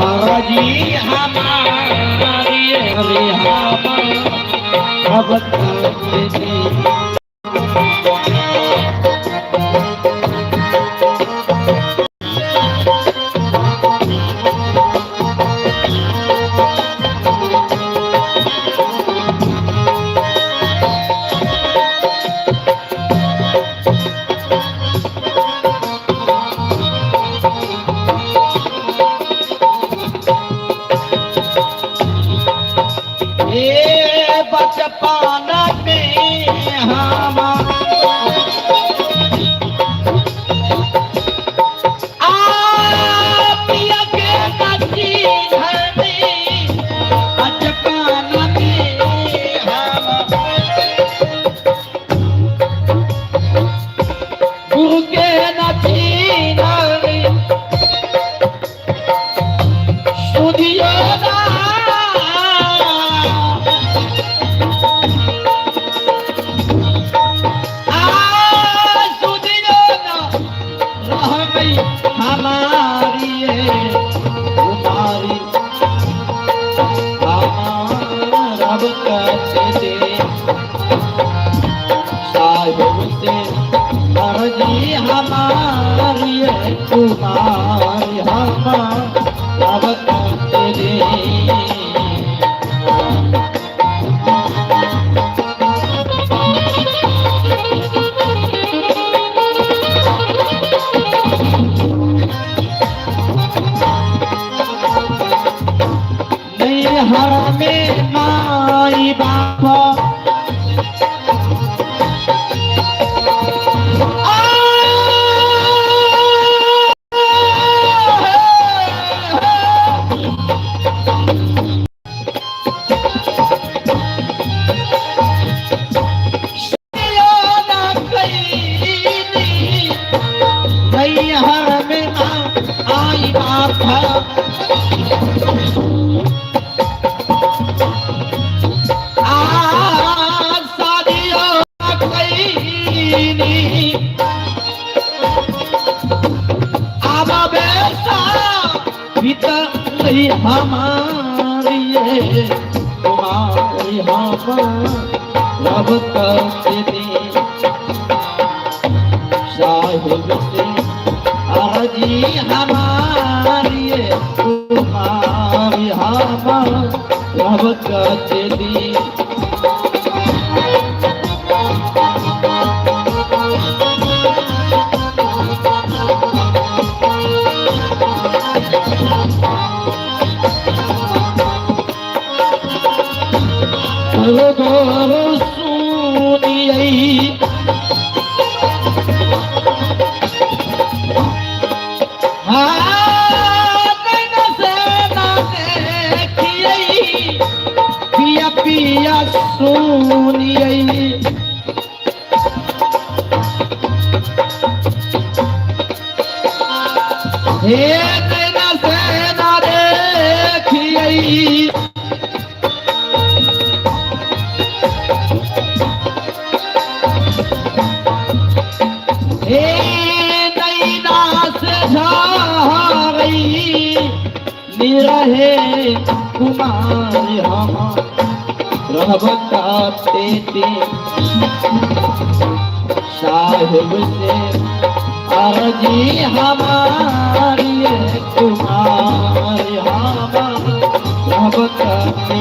अरजी हमारी हम अब ये बचपन में हम आ पिया के नची धरनी बचपन में हम गुरु के नची धरनी सुधियो ना आ सुधियो ना रह गई हमारी ये तुम्हारी हमारा दे साहिब से अर्जी हमारी ये तुम्हारी हमारा दे। नहीं हर में माई बाप आ, नहीं हर में आई बाप आ सादियो कईनी आबा बेसा भीतर नहीं हमारी ये तुम्हारी हम रब दी साहिब से अर्जी हमारी ये तुम्हारी हम रब दी। गुरु सुनियै हाँ नैन से ना देखियै पिया पिया सुनियै हे नैन से ना देखियै हे नैना से झारई निरहे कुमार हम रहब काते साहिब से अर्जी हमारी कुमार हम रहब काते।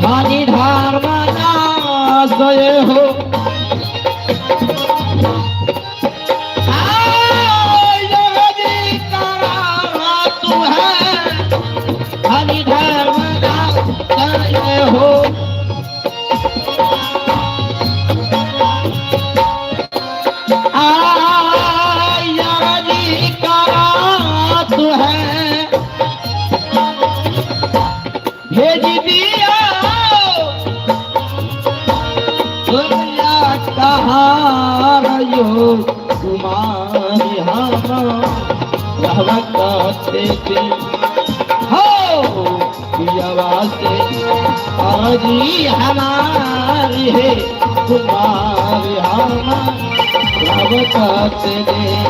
धनी धर्म नाशय हो तू है धनी धर्म नाशय हो आय करा तू है भेज दिया दुनिया कहाँ रहो कुमारी हम रहबत दिन हो पियवा से अर्जी हमारी है कुमारी हम रहबत दिन।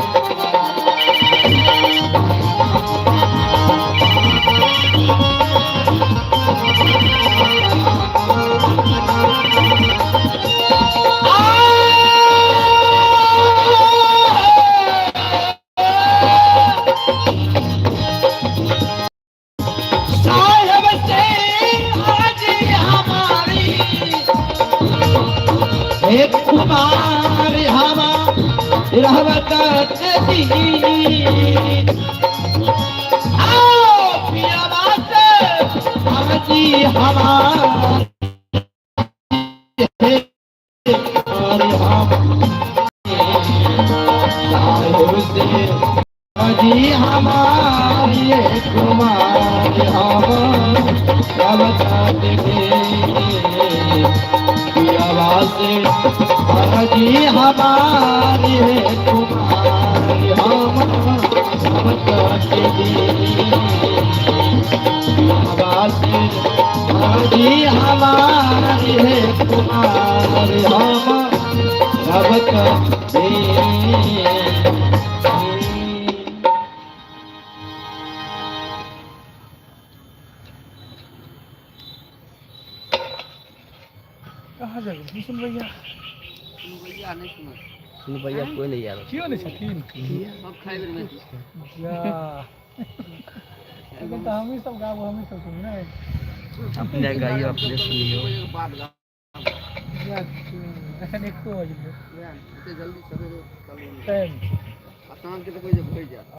साहेब से अर्जी हमारी हे कुमार हम रहबत दिन। आओ पियवा से अर्जी हमारी हे हम साहेब से अर्जी हमारी हे कुमार हम रहबत दिन। पियवा से अर्जी हमारी है कुमारी हम रहबत दिन। पियवा से अर्जी हमारी है कुमारी हम रहबत दिन। कहाँ जाए सुन भैया? सुन भैया, कोई नहीं यार। कियो नहि छथिन? जा, एखन तऽ हमही सब गाबू, हमही सब सुनू ने। अपने गाइयो, अपने सुनियो। जा, एखन एको बजलै टाइम।